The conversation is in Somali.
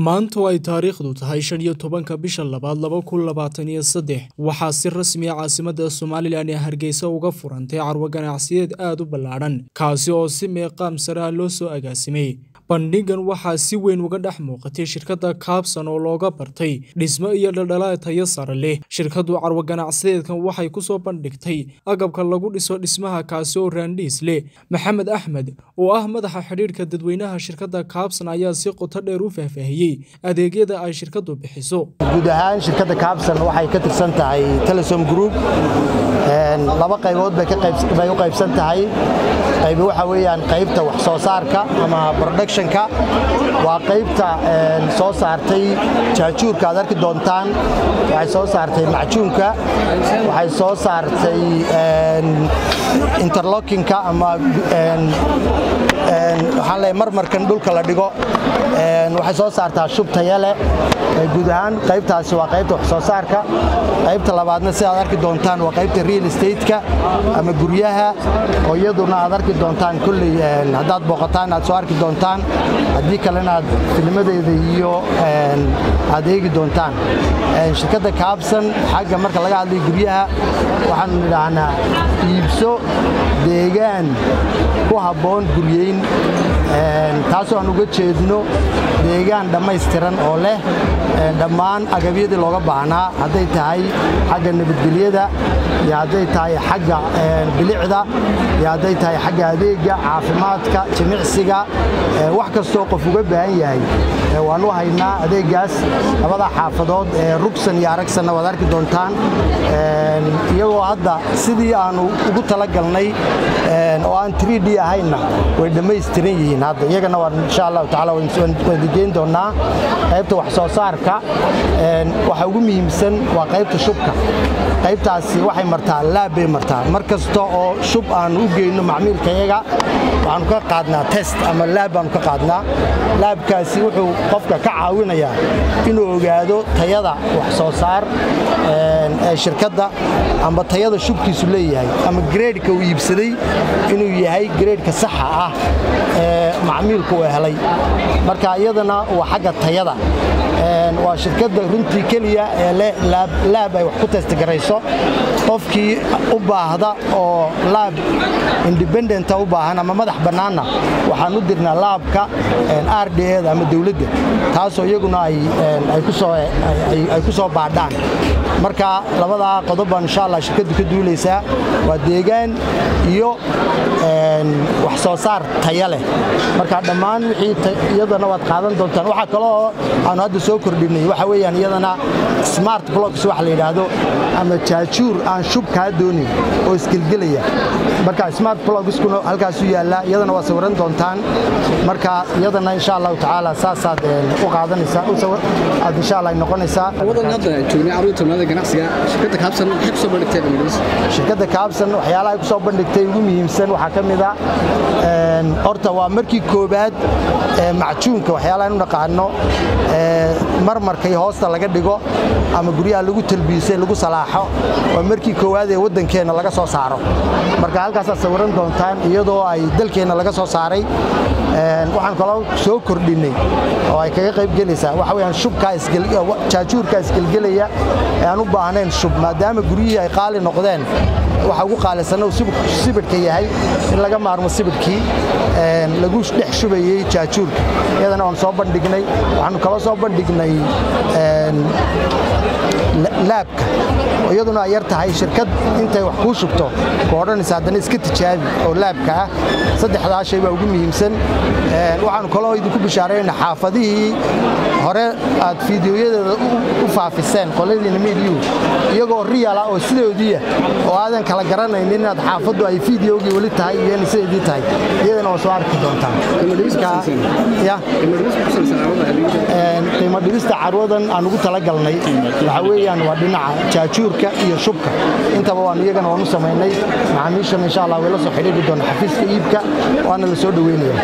Maanta oo ay taariikhdu tahay 15-ka bisha labaad 2023, waxaa si rasmi ah caasimadda Somalilan ee Hargeysa uga furantay carwo ganacsiyeed aad u ballaadhan, kaasi oo si meeqaam sare ah loo soo agaasimay. Bandhigan waxaa si weyn uga dhex muuqatay shirkadda Kaabsan oo looga bartay dhismo iyo dhaldhalaal tayo sare leh. Shirkaddu carwo ganacsiyeedkan waxay ku soo bandhigtay agabka lagu dhiso dhismaha, kaasi oo raandhiis leh. Maxamed Axmed oo ah madaxa xidhiidhka dadweynaha shirkadda Kaabsan ayaa si qoto dheer u faahfaahiyey adeegyada ay shirkaddu bixiso. Guud ahaan shirkadda Kaabsan waxay ka tirsan tahay Telesom Group. Laba qaybood bay u qaybsan tahay. Qaybi waxa weeyaan qaybta wax soo saarka ama productionka, waa qaybta soo saartay jaajuurka aad arki doontaan, waxay soo saartay macjuunka, waxay soo saartay interlockinka ama waxaan leeyahay marmarkan dhulka la dhigo, waxay soo saartaa shub tayo leh. Guud ahaan qaybtaasi waa qaybta wax soo saarka. Qaybta labaadna sida aad arki doontaan waa qaybta real estate-ka ama guryaha, oo iyaduna aad arki doontaan kulley haddaad booqataan aad soo arki doontaan, haddii kalena aad filmadeeda iyo aad eegi doontaan. Shirkadda Kaabsan xagga marka laga hadlayo guryaha waxaanu nidhaahnaa iibso deegaan ku habboon guryeyn, taasoo aan uga jeedno deegaan dhammaystiran oo leh dhammaan agabyadii looga baahnaa, hadday tahay xagga nabadgelyada iyo hadday tahay xagga bilicda iyo hadday tahay xagga adeega caafimaadka, jimicsiga, wax kastoo qof uga baahan yahay waanu haynaa adeegaas. Labada xaafadood ee Rugsan iyo Aragsanna waad arki doontaan iyagoo hadda sidii aanu ugu talagalnay oo aan 3D ahaynna way dhammaystiran yihiin hadda, iyagana waan insha allahu tacaala waan geyn doonaa. Qaybta wax soo saarka waxa ugu muhiimsan waa qaybta shubka. Qaybtaasi waxay martaa laab bay martaa. Mar kasta oo shub aanu u geyno macmiilkayaga waxaanu ka qaadnaa test ama laab baanu ka qaadnaa. Laabkaasi wuxuu qofka ka caawinayaa inuu ogaado tayada wax soo saar ee shirkadda ama tayada shubkiisu leeyahay ama gradeka uu iibsaday inuu yahay gradeka saxa ah ee macmiilku uu helay. Marka iyadana waa xagga tayada. Waa shirkadda runtii keliya ee leh laab ay wax ku testgarayso. Qofkii u baahda oo laab independent u baahan ama madax bannaanna waxaan u dirnaa laabka RDA ama dowladda, taasoo iyaguna ay ku soo baadhaan. Marka labadaa qodob baan insha allah shirkaddu ka duulaysaa, waa deegaan iyo wax soo saar tayo leh. Marka dhammaan wixii iyadana waad qaadan doontaan. Waxaa kaloo aanu hadda soo kordhinay waxa weeyaan iyadana smart blocks waxa la yidhaahdo ama jaajuur aan shub kaa doonin oo isgelgelaya. Marka smart blockskuna halkaasuu yaallaa, iyadana waa sawiran doontaan. Marka iyadana insha allahu tacaala saasaad u qaadanaysaa, aad insha allah noqonaysaa. Wadan hadda joognay carruurta tobnaad ganacsiga, shirkadda Kaabsan maxay ku soo bandhigtay? Shirkadda Kaabsan waxyaalaha ay ku soo bandhigtay ugu muhiimsan waxaa ka mid ah, horta waa markii koobaad macjuunka waxyaalaha aynu naqaano marmarka iyo hoosta laga dhigo ama guryaha lagu talbiisay lagu salaaxo, waa markii koowaad ee waddankeenna laga soo saaro. Marka halkaasaad sawiran doontaan iyadoo ay dalkeenna laga soo saaray. Waxaan kaloo soo kordhinnay oo ay kaga qayb gelaysaa waxa weeyaan shubkaa jaajuurkaa isgelgelaya ee aan u baahnayn shub, maadaama guryihii ay qaali noqdeen. Waxa ugu qaalisanna uu sibidhka yahay, in laga maarmo sibidhkii lagu dhex shubayey jaajuurka, iyadana waan soo bandhignay. Waxaanu kaloo soo bandhignay laabka oo iyaduna ay yar tahay shirkad intay wax kuu shubto ku odhanaysa haddana iska tijaabi oo laabka ah. Saddexdaa shay baa ugu muhiimsan. Waxaanu kaloo idinku bishaaraynaa xaafadihii hore aad fiidiyoyadeeda u faafiseen qoladiina miidiyuhu, iyagoo riyala oo sidoodiiya oo aadan kala garanaynin inaad xaafaddu ay fiidiyogii weli tahay iyo inay sideedii tahay, iyadana waa soo arki doontaan. Qiimo dhibista carwadan aan ugu talagalnay waxa weeyaan waa dhinaca jaajuurka iyo shubka, intaba waan iyagana waan u samaynay. Macaamiishana insha allah way la soo xidhiidhi doonaa xafiiska iibka, waana la soo dhoweynaya.